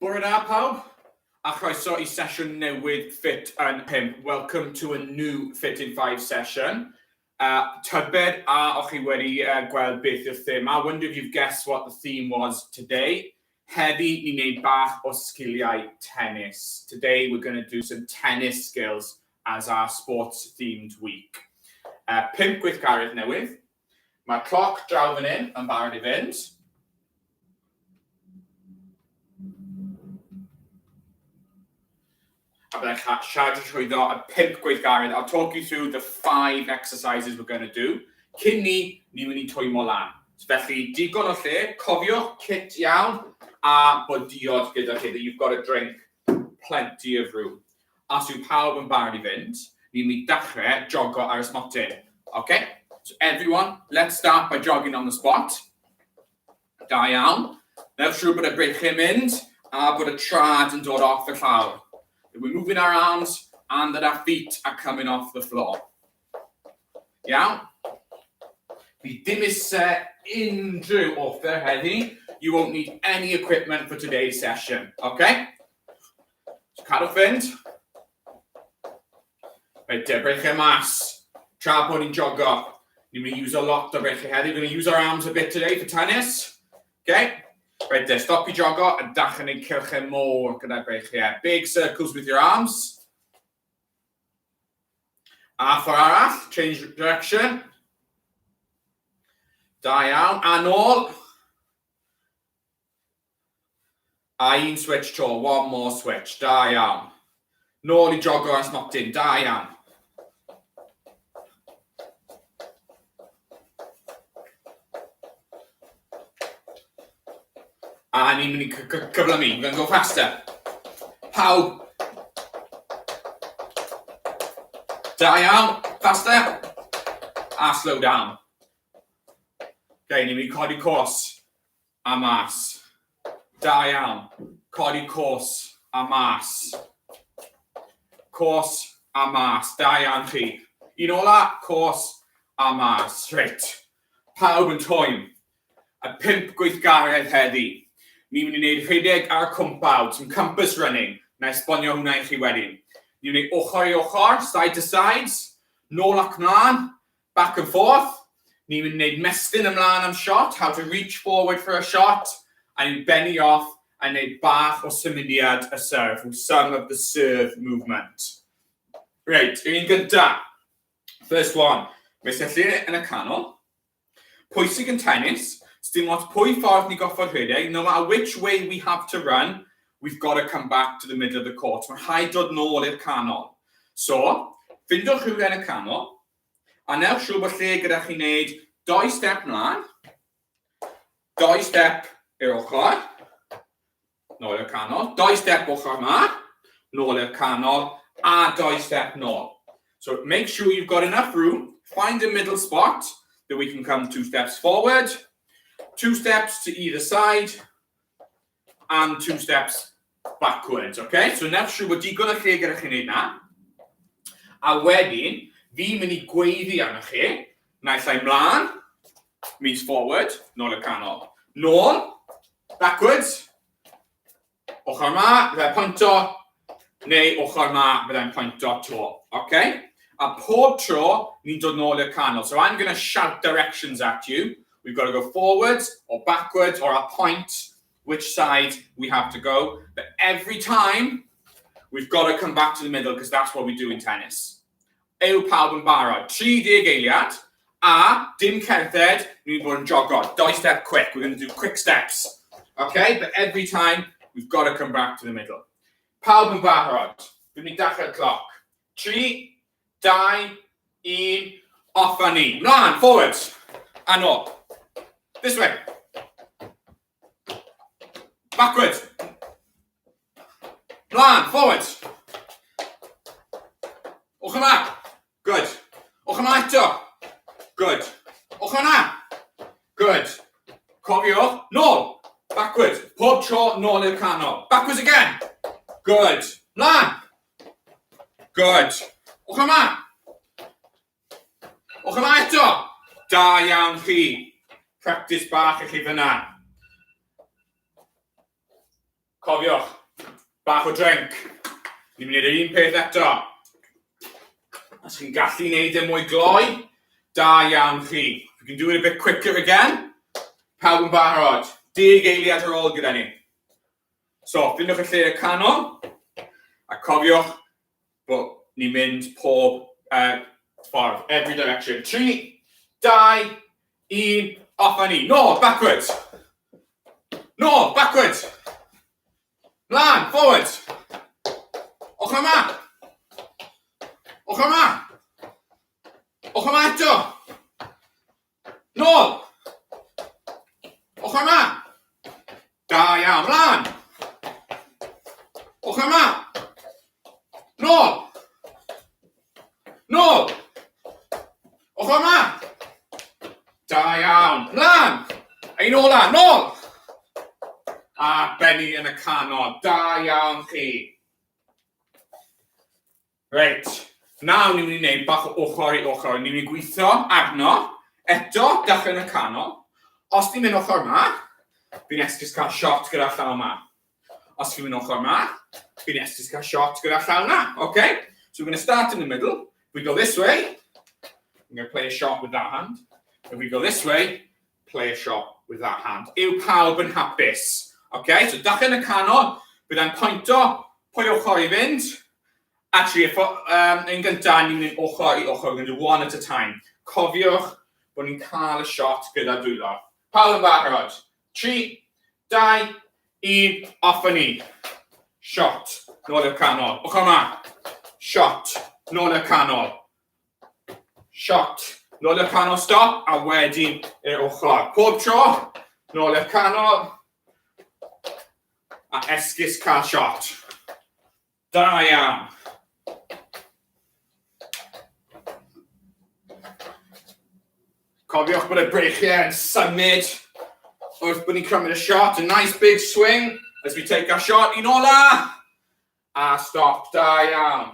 Bore da pawb, a chroeso i sesiwn newydd Ffit yn 5. Welcome to a new Fit in 5 session. Uh, tybed a o'ch chi wedi uh, gweld beth yw'r thema. I wonder if you've guessed what the theme was today. Heddi, ni'n neud bach o sgiliau tennis. Today we're going to do some tennis skills as our sports themed week. Uh, pump gweithgaredd newydd. Mae'r cloc draw fan hyn yn barod i fynd. A byddai'n siarad trwyddo y pump gweithgaredd. I'll talk you through the five exercises we're going to do. Cyn ni, ni'n mynd i twymo lan. So felly, digon o lle, cofiwch kit iawn, a bod diod gyda chi, that you've got a drink, plenty of room. Os yw pawb yn barod i fynd, ni'n mynd i dechrau jogo ar y smotyn. Okay? So everyone, let's start by jogging on the spot. Da iawn. Newch siŵr bod y breichiau'n mynd a bod y trad yn dod off y llawr. We're moving our arms and that our feet are coming off the floor. Iawn? Fi dim eisiau unrhyw offer heddi. You won't need any equipment for today's session, okay? So cadwch fynd. Reit, de, breichiau mas. Tra bod ni'n jogo. Ni'n mynd i use a lot o breichiau heddi. We're going to use our arms a bit today for tennis. Okay? Reit, de, stop i jogo a dachrau gwneud cylchau mowr gyda'r breichiau. Big circles with your arms. A ffordd arall, change direction. Da iawn, a nôl. A un switch to, one more switch, da iawn. Nôl i jogo ar smotyn, da iawn. A ni'n mynd i cyflymu, we're going to go faster. Pawb. Da iawn, faster. A slow down. Okay, ni'n mynd i codi cos a mas. Da iawn. Codi cos a mas. Cos a mas. Da iawn chi. Un ola, cos a mas. Reit. Pawb yn toem. Y pump gweithgaredd heddi. Ni'n mynd i wneud rhedeg ar y cwmpawd, some compass running. Na esbonio hwnna i chi wedyn. Ni'n gwneud ochr i ochr, side to sides, nôl ac mlaen, back and forth. Ni'n mynd i wneud mestyn ymlaen am shot, how to reach forward for a shot, a ni'n benni off a wneud bach o symudiad y serve, some of the serve movement. Reit, yr un gynta. First one. Mae lle yn y canol. Pwysig yn tennis, dim ots pwy ffordd ni goffod rhedeg, no matter which way we have to run, we've got to come back to the middle of the court. Mae'n rhaid dod nôl i'r canol. So, ffindwch rhywle yn y canol, a newch siŵr bod lle gyda chi wneud doi step mlaen, doi step i'r ochr, nôl i'r canol, doi step ochr yma, nôl i'r canol, a doi step nôl. So make sure you've got enough room, find a middle spot that we can come two steps forward, two steps to either side, and two steps backwards, okay? So newch siŵr bod digon o lle gyda chi wneud na. A wedyn, fi'n mynd i gweiddi arnoch chi, naill ai mlaen, means forward, nôl i'r canol. Nôl, backwards, ochr yma, byddai'n pointo, neu ochr yma, byddai'n pointo to, okay? A pob tro, ni'n dod nôl i'r canol. So I'm going to shout directions at you. We've got to go forwards or backwards or a point which side we have to go. But every time, we've got to come back to the middle because that's what we do in tennis. Yw pawb yn barod? 30 eiliad, a dim cerdded, ni'n bod yn jogo. Doi step quick, we're going to do quick steps. Okay, but every time, we've got to come back to the middle. Pawb yn barod? Dwi'n mynd i dechrau'r cloc. 3, 2, 1, off â ni. Mlaen, forwards, a nôl. This way. Backwards. Mlaen, forwards. Ochr yma. Good. Ochr yma eto. Good. Ochr yna. Good. Cofiwch, nôl. Backwards. Pob tro nôl i'r canol. Backwards again. Good. Mlaen. Good. Ochr yma. Ochr yma eto. Da iawn chi. Practice bach i chi fyna. Cofiwch, bach o drink. Ni'n mynd i wneud yr un peth eto. Os chi'n gallu wneud e mwy gloi, da iawn chi. We can do it a bit quicker again. Pawb yn barod. 10 eiliad ar ôl gyda ni. So, ffindwch y lle y canol, a cofiwch bod ni'n mynd pob ffordd, every direction. 3, 2, 1, off â ni. Nôl, backwards. Nôl, backwards. Mlaen, forwards. Ochr yma. Ochr yma. Ochr yma eto. Nôl! Ochr yma! Da iawn, mlaen! Ochr yma! Nôl! Nôl! Ochr yma! Da iawn, mlaen! A un ola, nôl! A benni yn y canol, da iawn chi. Reit, nawr ni'n mynd i wneud bach o ochr i ochr. Ni'n mynd i gweithio arno, eto, dechrau yn y canol. Os ni'n mynd ochr yma, fi'n esgus cael shot gyda llaw yma. Os fi'n mynd ochr yma, fi'n esgus cael shot gyda llaw yna, okay? So we're going to start in the middle. If we go this way, I'm going to play a shot with that hand. If we go this way, play a shot with that hand. Yw pawb yn hapus? Okay, so dechrau yn y canol, byddai'n pwyntio pwy ochr i fynd. Actually, if, yn gyntaf, ni'n mynd ochr i ochr, we're going to do one at a time. Cofiwch bod ni'n cael y shot gyda dwylo. Pawb yn barod? 3, 2, 1, off â ni. Shot, nôl i'r canol. Ochr yma. Shot, nôl i'r canol. Shot. Nôl i'r canol, stop, a wedyn i'r ochr. Pob tro, nôl i'r canol, a esgus cael shot. Da iawn. Cofiwch bod y breichiau yn symud wrth bod ni'n cymryd y shot. A nice big swing as we take our shot. Un ola! A stop, da iawn.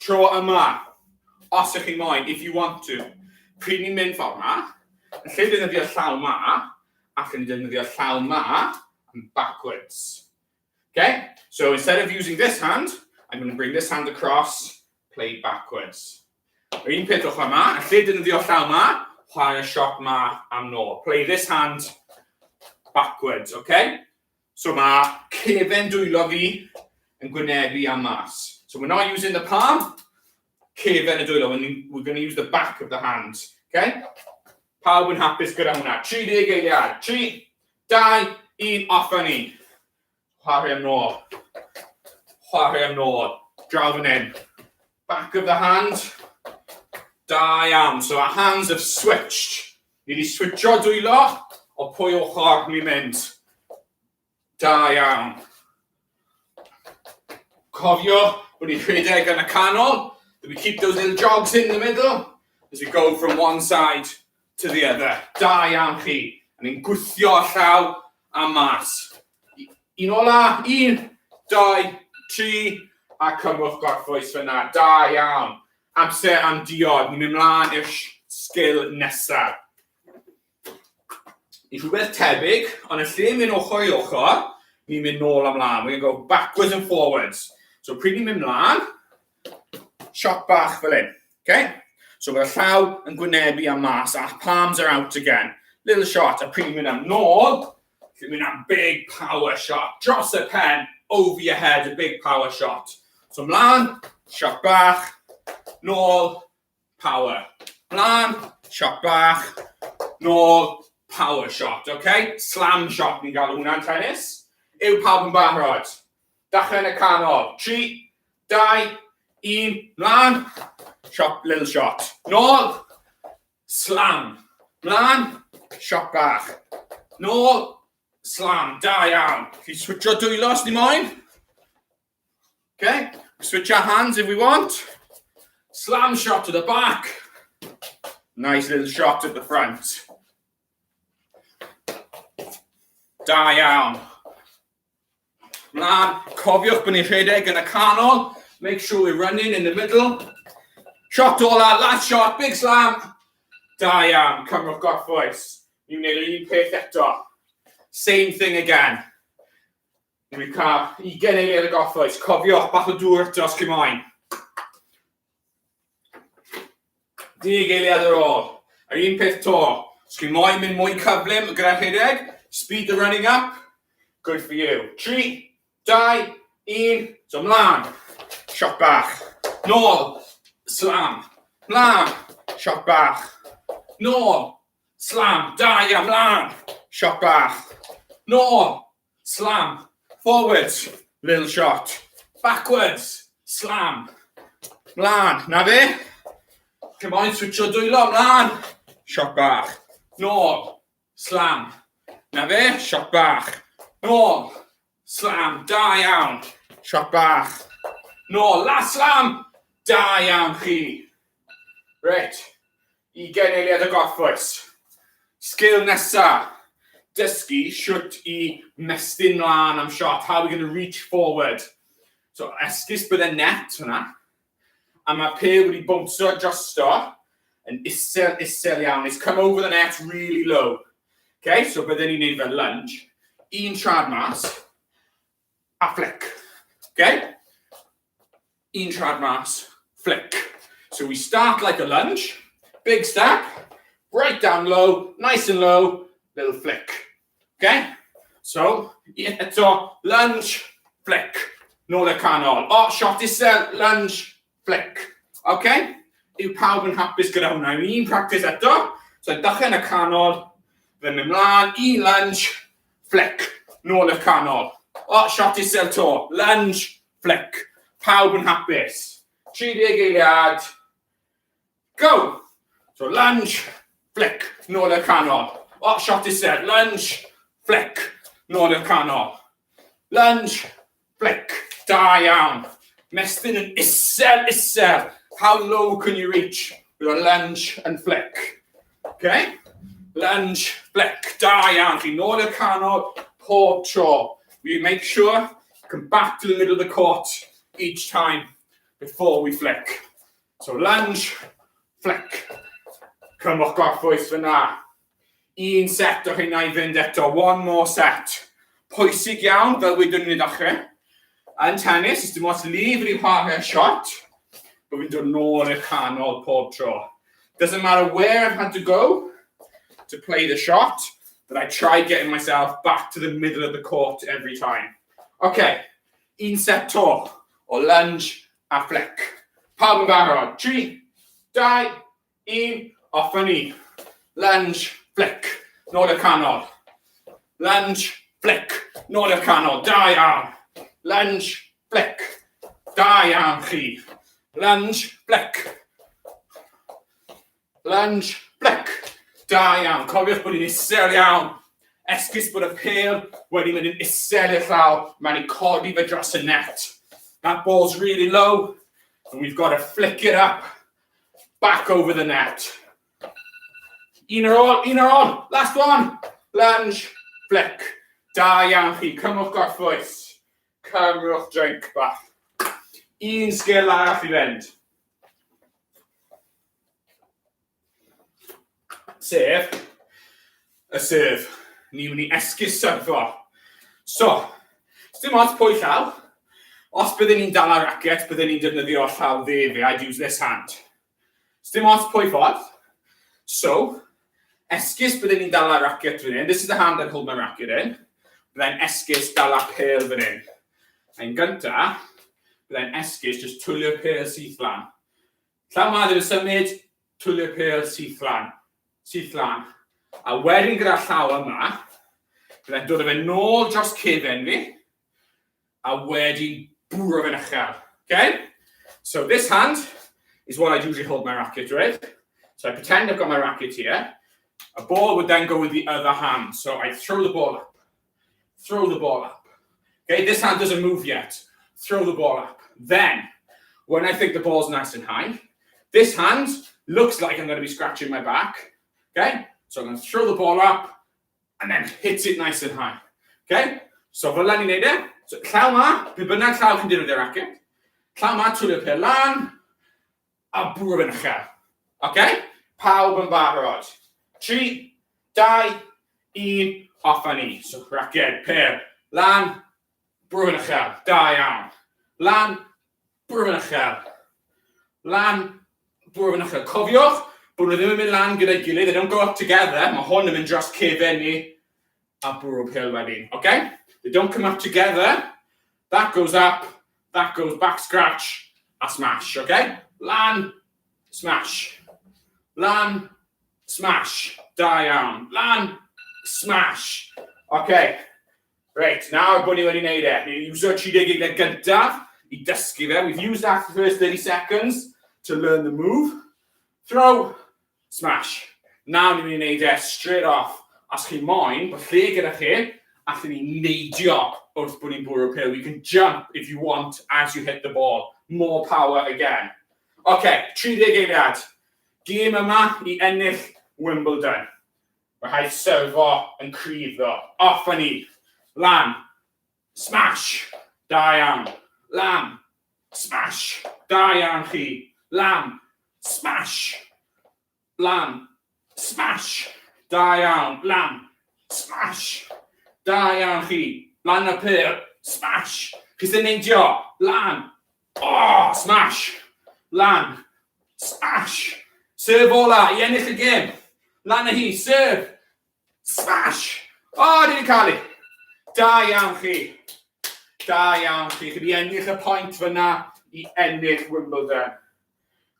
Tro yma, os ych chi moyn, if you want to, pryd ni'n mynd ffordd ma, yn lle defnyddio llaw ma, allwn ni defnyddio llaw ma and backwards. Okay? So instead of using this hand, I'm going to bring this hand across, play backwards. Yr un peth ochr yma, yn lle defnyddio llaw ma, chwarae shot ma am nôl. Play this hand backwards, okay? So mae cefen dwylo fi yn gwynebu am mas. So we're not using the palm, cefen y dwylo, we're going to use the back of the hand. Okay? Pawb yn hapus gyda hwnna. 30 eiliad. 3, 2, 1, off â ni. Chwarae am nôl. Chwarae am nôl. Draw fan hyn. Back of the hand. Da iawn. So our hands have switched. Ni wedi switcho dwylo o pwy ochr ni'n mynd. Da iawn. Cofio bod ni'n rhedeg yn y canol. We keep those little jogs in the middle as we go from one side to the other. Da iawn chi. A ni'n gwthio llaw a mas. Un ola, 1, 2, 3, a cymwch gorffwys fyna. Da iawn. Amser am diod. Ni'n mynd mlaen i'r sgil nesaf. I rhywbeth tebyg, ond yn lle mynd ochr i ochr, ni'n mynd nôl a mlaen. We're going to go backwards and forwards. So pryd ni'n mynd mlaen, shot bach fel hyn. Okay? So mae'r llaw yn gwynebu am mas, our palms are out again. Little shot, a pryd ni'n mynd am nôl, chi'n mynd am big power shot. Dros y pen, over your head, a big power shot. So mlaen, shot bach, nôl, power. Mlaen, shot bach, nôl, power shot, okay? Slam shot ni'n galw hwnna'n tennis. Yw pawb yn barod? Dechrau yn y canol. 3, 2, 1, mlaen. Shot, little shot. Nôl, slam. Mlaen, shot bach. Nôl, slam. Da iawn. Chi switcho dwylo os ni moyn. Okay, switch our hands if we want. Slam shot to the back. Nice little shot at the front. Da iawn. Mlaen, cofiwch bod ni'n rhedeg yn y canol. Make sure we're running in the middle. Shot ola, last shot, big slam. Da iawn, cymrwch gorffwys. Ni'n gwneud yr un peth eto. Same thing again. Ni'n mynd cael 20 eiliad y gorffwys. Cofiwch, bach o dŵr eto os chi moyn. 10 eiliad ar ôl. Yr un peth to. Os chi moyn mynd mwy cyflym gyda'r rhedeg, speed the running up. Good for you. 3, 2, 1, so mlaen. Shot bach. Nôl. Slam. Mlaen. Shot bach. Nôl. Slam. Da iawn. Mlaen. Shot bach. Nôl. Slam. Forwards. Little shot. Backwards. Slam. Mlaen. Na fe. Come on, switcho dwylo. Mlaen. Shot bach. Nôl. Slam. Na fe. Shot bach. Nôl. Slam. Da iawn. Shot bach. Nôl. Last slam. Da iawn chi. Reit. 20 eiliad o gorffwys. Sgil nesa. Dysgu shwt i mestyn mlaen am shot. How are we going to reach forward? So, esgus bydde net hwnna. A mae pêl wedi bownsio drosto yn isel, isel iawn. It's come over the net really low. Okay, so bydden ni'n neud fel lunge. Un trad mas, a flick. Okay? Un trad mas, flick. So we start like a lunge, big step, right down low, nice and low, little flick. Okay? So, eto, lunge, flick. Nôl i'r canol. O, oh, shot isel, lunge, flick. Okay? Yw pawb yn hapus gyda hwnna? Un practice eto. So, dechrau yn y canol, then mynd mlaen, un lunge, flick. Nôl i'r canol. O, oh, shot isel to, lunge, flick. Pawb yn hapus. 30 eiliad. Go! So lunge, flick, nôl i'r canol. O, oh, shot isel, lunge, flick, nôl i'r canol. Lunge, flick, da iawn. Mestyn yn isel, isel. How low can you reach with a lunge and flick? Okay? Lunge, flick, da iawn. Chi nôl i'r canol pob tro. We make sure come back to the middle of the court each time before we flick. So lunge, flick. Cymwch gorffwys fyna. Un set o hynna i fynd eto. One more set. Pwysig iawn, fel wedwn ni'n dechrau. Yn tennis, dim ots le fi wedi chwarae shot, bod fi'n dod nôl i'r canol pob tro. Doesn't matter where I've had to go to play the shot, but I try getting myself back to the middle of the court every time. Okay, un set to o lunge a flick. Pawb yn barod? 3, 2, 1, off â ni. Lunge, flick, nôl i'r canol. Lunge, flick, nôl i'r canol. Da iawn. Lunge, flick. Da iawn chi. Lunge, flick. Lunge, flick. Da iawn. Cofiwch bod ni'n isel iawn. Esgus bod y pêl wedi mynd yn isel i'r llaw. Mae'n ei codi fe dros y net. That ball's really low, and we've got to flick it up back over the net. Un ar ôl, un ar ôl. Last one. Lunge, flick. Da iawn chi. Cymrwch gorffwys. Cymrwch drink bach. Un sgil arall i fynd. Sef, y serve. Ni'n mynd i esgus syrfo. So, dim ots pwy llaw. Os byddwn ni'n dal ar racket, byddwn ni'n defnyddio llaw dde fi, I'd use this hand. Dim ots pwy ffordd. So, esgus byddwn ni'n dal ar racket fan hyn. This is the hand I'd hold my racket in. Byddai'n esgus dal ar pêl fan hyn. Yn gynta, byddai'n esgus just twlio'r pêl syth lan. Llaw ma ddim yn symud, twlio'r pêl syth lan. Syth lan. A wedyn gyda'r llaw yma, byddai'n dod â fe nôl dros cefen fi, a wedyn bwrw fe'n uchel. Okay? So this hand is what I'd usually hold my racket with. So I pretend I've got my racket here. A ball would then go with the other hand. So I throw the ball up. Throw the ball up. Okay, this hand doesn't move yet. Throw the ball up. Then, when I think the ball's nice and high, this hand looks like I'm going to be scratching my back. Okay, so I'm going to throw the ball up and then hit it nice and high. Okay, so fel ni'n neud e. So, llaw ma, be bynnag llaw chi'n defnyddio racket. Llaw ma, twlio'r pêl lan, a bwrw fe'n uchel. Okay? Pawb yn barod. 3, 2, 1, off â ni. So, racket, pêl, lan, Bwrw yn uchel. Da iawn. Lan, bwrw yn uchel. Lan, bwrw yn uchel. Cofiwch bod nhw ddim yn mynd lan gyda'i gilydd. They don't go up together. Mae hwn yn mynd dros cefen ni a bwrw pil wedyn. Okay? They don't come up together. That goes up, that goes back scratch a smash. Okay? Lan, smash. Lan, smash. Da iawn. Lan, smash. Okay. Reit, nawr bod ni wedi wneud e, ni'n iwsio'r 30 eiliad gyntaf i dysgu fe. We've used that for the first 30 seconds to learn the move. Throw, smash. Nawr ni'n mynd i wneud e straight off. Os chi moyn, bod lle gyda chi, allwn ni neidio wrth bod ni'n bwrw pil. You can jump if you want as you hit the ball. More power again. OK, 30 eiliad. Gêm yma i ennill Wimbledon. Mae rhaid syrfo yn cryf ddo. Off â ni. Lan. Smash. Da iawn. Lan. Smash. Da iawn chi. Lan. Smash. Lan. Smash. Da iawn. Lan. Smash. Da iawn chi. Lan y pêl. Smash. Chi sy'n neidio. Lan. Oh, smash. Lan. Smash. Serve ola i ennill y gêm. Lan â hi. Serve. Smash. Oh, ni wedi cael ei. Da iawn chi. Da iawn chi. Chi wedi ennill y pwynt fyna i ennill Wimbledon.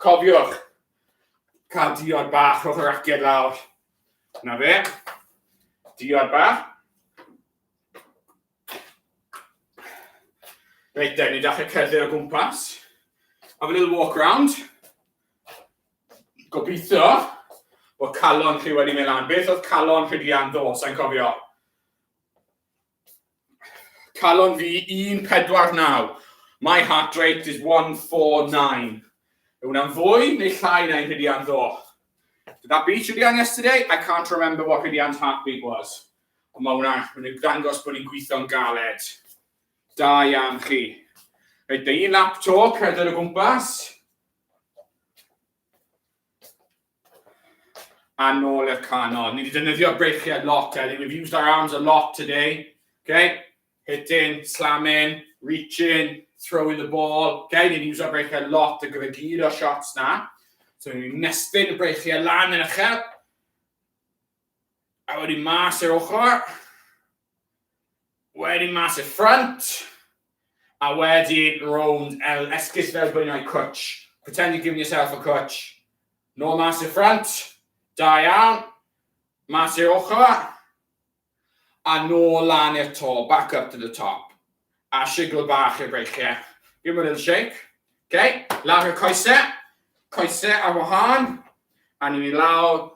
Cofiwch, cael diod bach, rhowch y raced lawr. Na fe. Diod bach. Reit then, ni'n dechrau cerdded o gwmpas. Have a little walk round. Gobeithio bod calon chi wedi mynd lan. Beth oedd calon Rhydian ddo, sa'n cofio? Calon fi 149. My heart rate is 149. Yw hwnna'n fwy neu llai na un Rhydian ddo? Did that beat Rhydian yesterday? I can't remember what Rhydian's heartbeat was. Ond mae hwnna, mae'n dangos bod ni'n gweithio'n galed. Da iawn chi. Reit, da un lap to, cerdded o gwmpas. A nôl i'r canol. Ni wedi defnyddio breichiau lot heddi. We've used our arms a lot today. Okay? Hitting, slamming, reaching, throwing the ball. Okay? Ni wedi uso'r breichiau lot ar gyfer gyd o'r shots na. So ni'n nestyn y breichiau lan yn uchel. A wedyn mas i'r ochr. Wedyn mas i'r front. A wedyn rownd el esgus fel bod ni'n rhoi cwtch. Pretend you're giving yourself a cwtch. Nôl mas i'r front. Da iawn. Mas i'r ochr. A nôl lan i'r to. Back up to the top. A sigl bach i'r breichiau. Give them a little shake. Okay. Lawr i'r coesau. Coesau ar wahân. A ni'n mynd lawr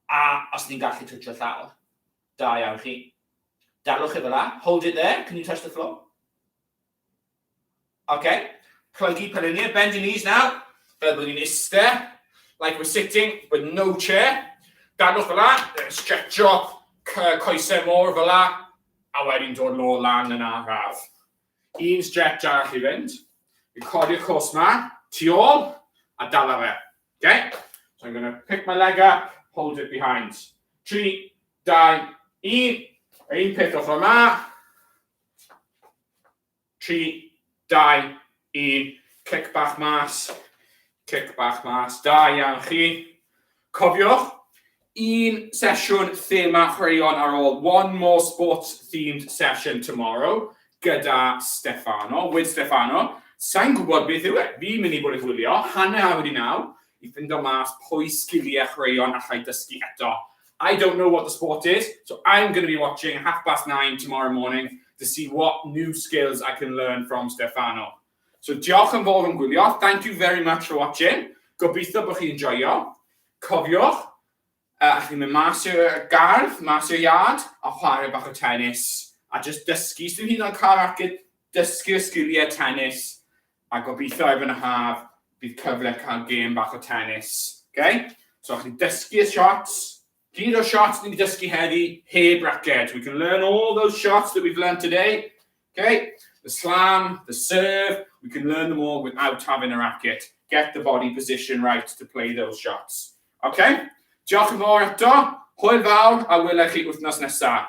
A os ni'n gallu twtio llawr. Da iawn chi. Dalwch e fel la. Hold it there. Can you touch the floor? Okay. Plygu penliniau. Bend your knees now. Fel bod ni'n iste. Like we're sitting with no chair. Dalwch fel la. Stretcho coesau mor fel la. A wedyn dod nôl lan yn araf. Un stretch arall i fynd. Fi'n codi'r cos ma, tu ôl, a dala fe. Okay? So I'm going to pick my leg up, hold it behind. 3, 2, 1. Un peth ochr yma. 3, 2, 1. Cic bach mas. Cic bach mas. Da iawn chi. Cofiwch, un sesiwn thema chwaraeon ar ôl. One more sports themed session tomorrow gyda Stefano, with Stefano. Sa'n gwybod beth yw e. Fi'n mynd i bod yn gwylio 9:30 i ffindo mas pwy sgiliau chwaraeon allai dysgu eto. I don't know what the sport is, so I'm going to be watching 9:30 tomorrow morning to see what new skills I can learn from Stefano. So diolch yn fawr am gwylio. Thank you very much for watching. Gobeithio bod chi'n joio. Cofiwch, allwch chi mynd mas i'r gardd, mas i'r iard, a chwarae bach o tennis. A just dysgu, sydd hyd yn oed cael raced, dysgu'r sgiliau tennis. A gobeithio erbyn y haf, bydd cyfle cael gêm bach o tennis. Okay? So allwch chi dysgu'r shots, gyd o'r shots ni wedi dysgu heddi, heb raced. We can learn all those shots that we've learned today. Okay? The slam, the serve, we can learn them all without having a racket. Get the body position right to play those shots. Okay? Diolch yn fawr eto. Hwyl fawr a welai chi wythnos nesaf.